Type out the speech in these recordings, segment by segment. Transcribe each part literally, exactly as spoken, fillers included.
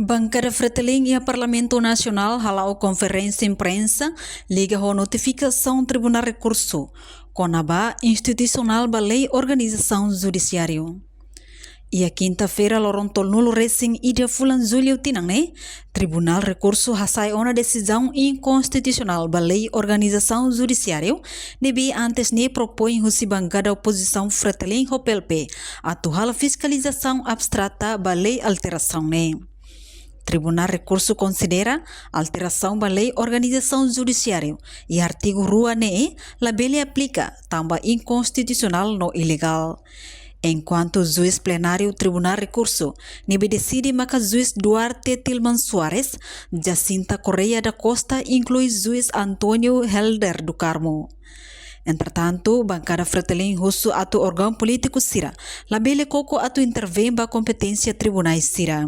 Bankada Fretilin iha Parlamentu Nasionál hala'o konferénsia imprensa liga ho notifikasaun Tribunál Rekursu kona-ba institusionál ba lei organizasaun judisiáriu. Iha kinta-feira, loron tolunulu resin ida fulan Jullu tinan ne'e, Tribunál Rekursu hasai ona desizaun inkonstitusionál ba lei organizasaun judisiáriu ne'ebé antes ne'e propoin husi bankada opozisaun Fretilin ho P L P atu halo fiskalizasaun abstrata ba lei alterasaun ne'e. Tribunál Rekursu konsidera alterasaun ba lei organizasaun judisiáriu iha artigu rua ne'e labele aplika tanba inkonstitusionál no ilegál. Enkuantu juís plenáriu Tribunál Rekursu ne'ebé deside maka juís Duarte Tilman Soares, Jacinta Correia da Costa inklui juís António Helder do Carmo. Entretantu, bankada Fretilin husu atu órgaun polítiku sira labele koko atu intervein ba kompeténsia tribunais sira.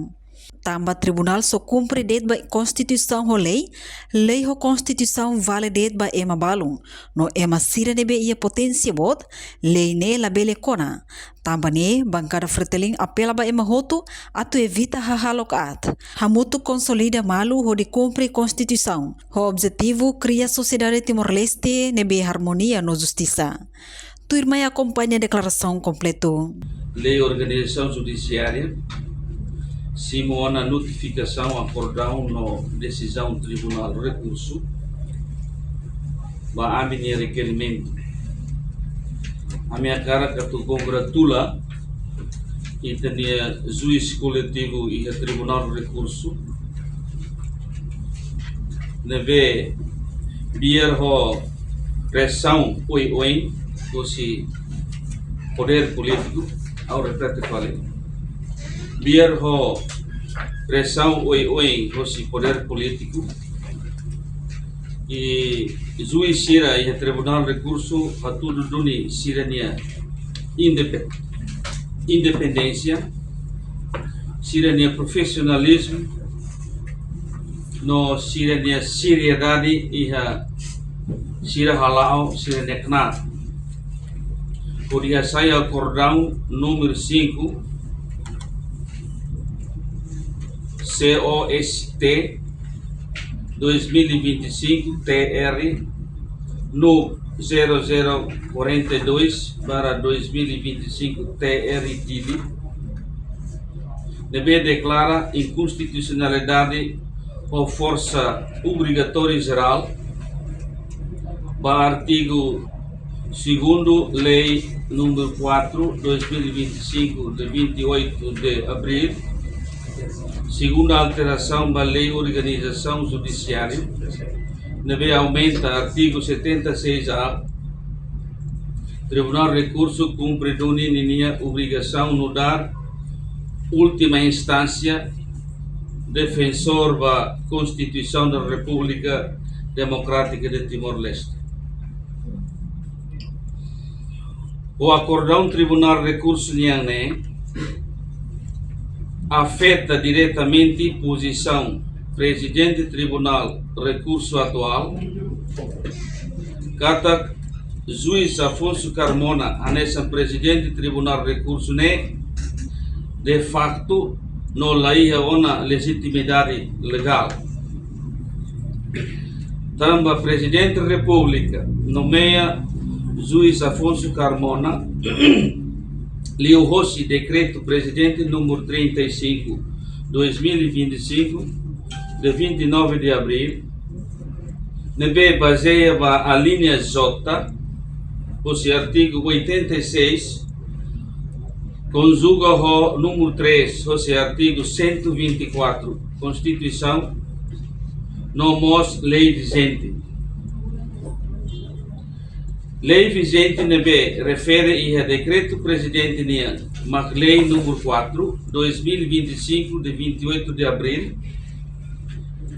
Tanba tribunál só kumpre de'it ba Konstituisaun ho lei, lei ho Konstituisaun vale de'it ba ema balun, no ema sira ne'ebé iha poténsia boot, lei ne'e labele kona. Tanba ne'e, bankada Fretilin apela ba ema hotu atu evita hahalok aat, hamutuk konsolida malu hodi kumpre Konstituisaun, ho objetivu kria sosiedade Timor-Leste ne'ebé armonia no justisa. Tuirmai akompaña deklarasaun kompletu. Lei organizasaun judisiária simu ona notifikasaun, akordaun no desizaun Tribunál Rekursu ba ami-nia rekerimentu. Ami hakarak atu kongratula ita-nia juís koletivu iha Tribunál Rekursu ne'ebé biar ho presaun oioin husi podér polítiku, ha'u repete fali. Biar ho presaun oioin husi podér polítiku, i juís sira iha Tribunál Rekursu hatudu duni sira-nia indepe-, independénsia, sira-nia profisionalizmu, no sira-nia seriedade iha sira hala'o sira-nia knaar. Hodi hasai akordaun númeru cinco, C O S T, dois mil e vinte e cinco, T R, no zero zero quarenta e dois barra dois mil e vinte e cinco, T R, Dili, ne'ebé deklara inkonstitusionalidade ho forsa obrigatória jerál ba artigu segundu, lei númeru quatro, dois mil e vinte e cinco, de vinte e oito de abril, segunda alterasaun ba lei organizasaun judisiáriu, ne'ebé aumenta artigu setenta e seis A, Tribunál Rekursu kumpre duni ninia obrigasaun nu'udar última instánsia, defensór ba Konstituisaun da Repúblika Demokrátika de Timor-Leste. Ho akordaun Tribunál Rekursu nian ne'e afeta diretamente pozisaun Prezidente Tribunál Rekursu atuál, katak Juís Afonso Carmona hanesan Prezidente Tribunál Rekursu ne'e de facto no la iha ona lejitimidade legál. Tanba Prezidente Repúblika nomeia Juís Afonso Carmona liuhosi Dekretu Prezidente númeru trinta e cinco, dois mil e vinte e cinco, de vinte e nove de abril, ne'ebé bazeia ba alínea J, hosi artigu oitenta e seis, konjuga ho númeru três, hosi artigu cento e vinte e quatro Konstituisaun, no mós lei vijente. Lei vijente ne'ebé refere iha Dekretu Prezidente nian, mak lei númeru quatro, dois mil e vinte e cinco, de vinte e oito de abril,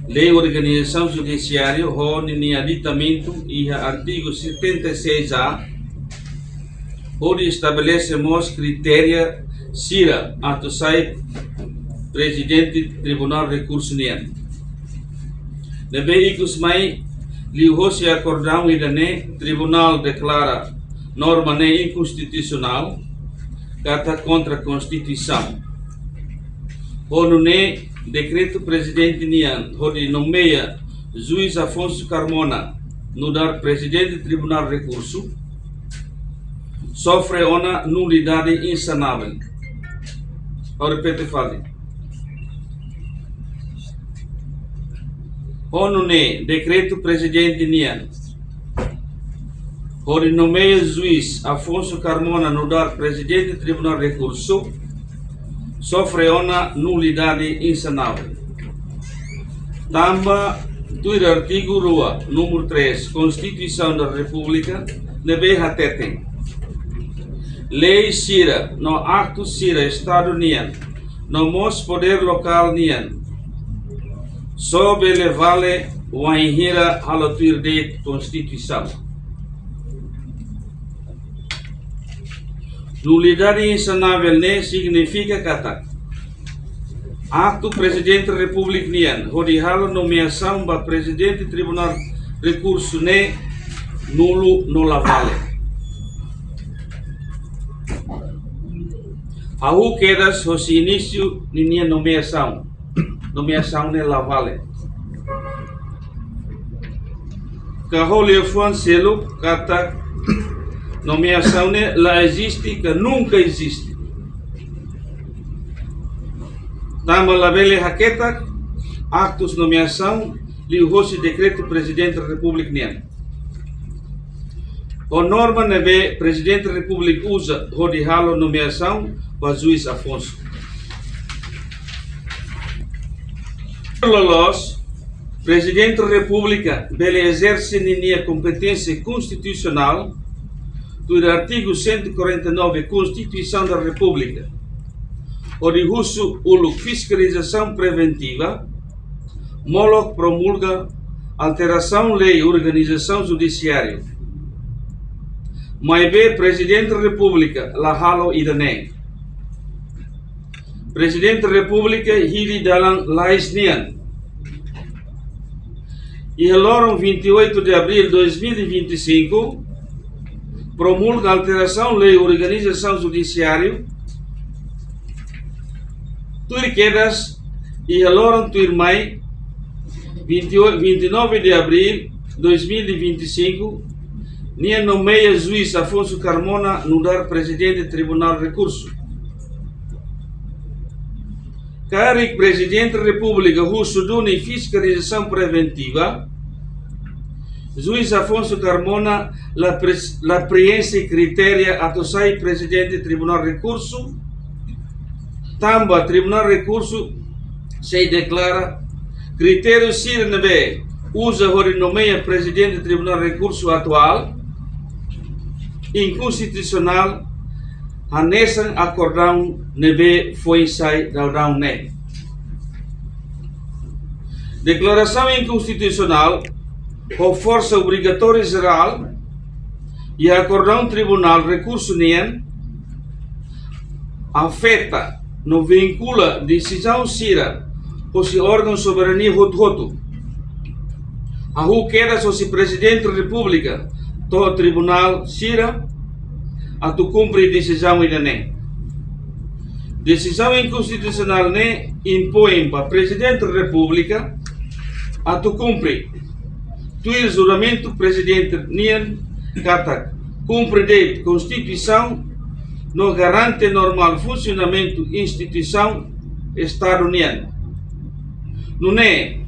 Lei Organizasaun Judisiáriu ho ninia aditamentu iha artigu setenta e seis A, hodi estabelese mós kritéria sira atu sai Prezidente Tribunál Rekursu nian. Ne'ebé ikus mai, liuhosi akordaun ida-ne'e, Tribunál deklara norma ne'e inkonstitusionál, katak kontra Konstituisaun. Ho nune'e, Dekretu Prezidente nian hodi nomeia Juís Afonso Carmona nu'udar Prezidente Tribunál Rekursu sofre ona nulidade insanável. Ha'u repete fali. Ho nune'e, Dekretu Prezidente nian hodi nomeia Juís Afonso Carmona nu'udar Prezidente Tribunál Rekursu sofre ona nulidade insanável. Tanba tuir artigu rua, númeru três, Constituição da República, ne'ebé hateten: lei sira no aktu sira Estadu nian, no mós podér lokál nian, só bele vale wainhira halo tuir de'it Konstituisaun. Nulidade insanável ne'e signifika katak aktu Prezidente Repúblika nian hodi halo nomeasaun ba Prezidente Tribunál Rekursu ne'e nulu no la vale. Hahú kedas hosi inísiu ninia nomeasaun, nomeasaun ne'e la vale. Ka ho liafuan seluk katak nomeasaun ne'e la eziste ka nunka eziste. Tanba labele haketak aktus nomeasaun liuhosi Dekretu Prezidente Repúblika nian. Ho norma ne'ebé Prezidente Repúblika uza hodi halo nomeasaun ba Juís Afonso. Loloos, Prezidente Repúblika bele ezerse ninia kompeténsia konstitusionál, tuir artigu cento e quarenta e nove Constituição da República, hodi husu uluk fiskalizasaun preventiva, molok promulga alterasaun lei organizasaun judisiáriu. Maibé Prezidente Repúblika la halo ida-ne'e. Prezidente Repúblika hili dalan lais nian. Iha loron vinte e oito de abril dois mil e vinte e cinco, promulga alterasaun lei organizasaun judisiáriu. Tuir kedas, iha loron tuirmai, vinte e oito, vinte e nove de abril dois mil e vinte e cinco, nia nomeia Juís Afonso Carmona nu'udar Prezidente Tribunál Rekursu. Karik Prezidente Repúblika husu duni fiskalizasaun preventiva, Juís Afonso Carmona la pres-, la preenxe kritéria atu sai Prezidente Tribunál Rekursu, tanba Tribunál Rekursu sei deklara kritériu sira ne'ebé uza hodi nomeia Prezidente Tribunál Rekursu atuál inkonstitusionál, hanesan akordaun ne'ebé foin sai daudaun ne'e. Deklarasaun inkonstitusionál ho forsa obrigatóriu jerál iha akordaun Tribunál Rekursu nian afeta no vinkula desizaun sira hosi órgaun soberania hotu-hotu. Hahú kedas hosi Prezidente Repúblika to'o tribunál sira atu kumpre desizaun ida-ne'e. Desizaun inkonstitusionál ne'e impoin ba Prezidente Repúblika atu kumpre tuir juramentu Prezidente nian katak kumpre de'it Konstituisaun no garante normál funsionamentu instituisaun Estadu nian. Nune'e,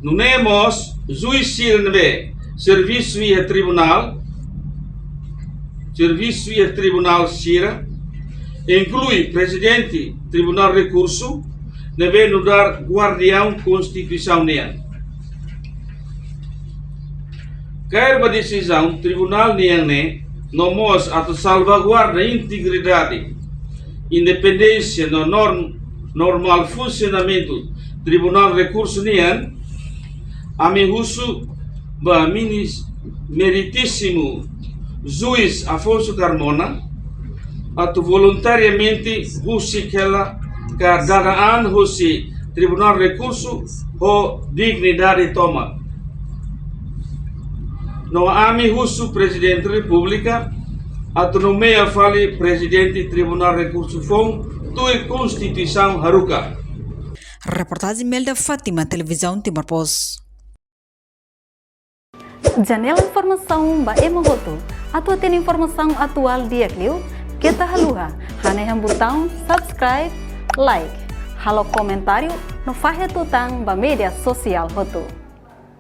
nune'e mós juís sira ne'ebé servisu iha tribunál, servisu iha tribunál sira, inklui Prezidente Tribunál Rekursu, ne'ebé nu'udar guardiaun Konstituisaun nian. Kaer ba desizaun tribunál nian ne'e, no mós atu salvaguarda integridade, independénsia no norm-, normál funsionamentu Tribunál Rekursu nian, ami husu ba minis-, meritísimu Juís Afonso Carmona atu voluntariamente husik hela ka dada an husi Tribunál Rekursu ho dignidade tomak. No ami husu Prezidente Repúblika atu nomeia fali Prezidente Tribunál Rekursu foun tuir Konstituisaun haruka. Reportajen Melda Fátima, Televizaun Timor Post. Janela informasaun ba ema hotu. Atu hatene informasaun atuál di'ak liu, keta haluha hanehan butaun subscribe, like, halo komentáriu no fahe tutan ba média sosiál hotu.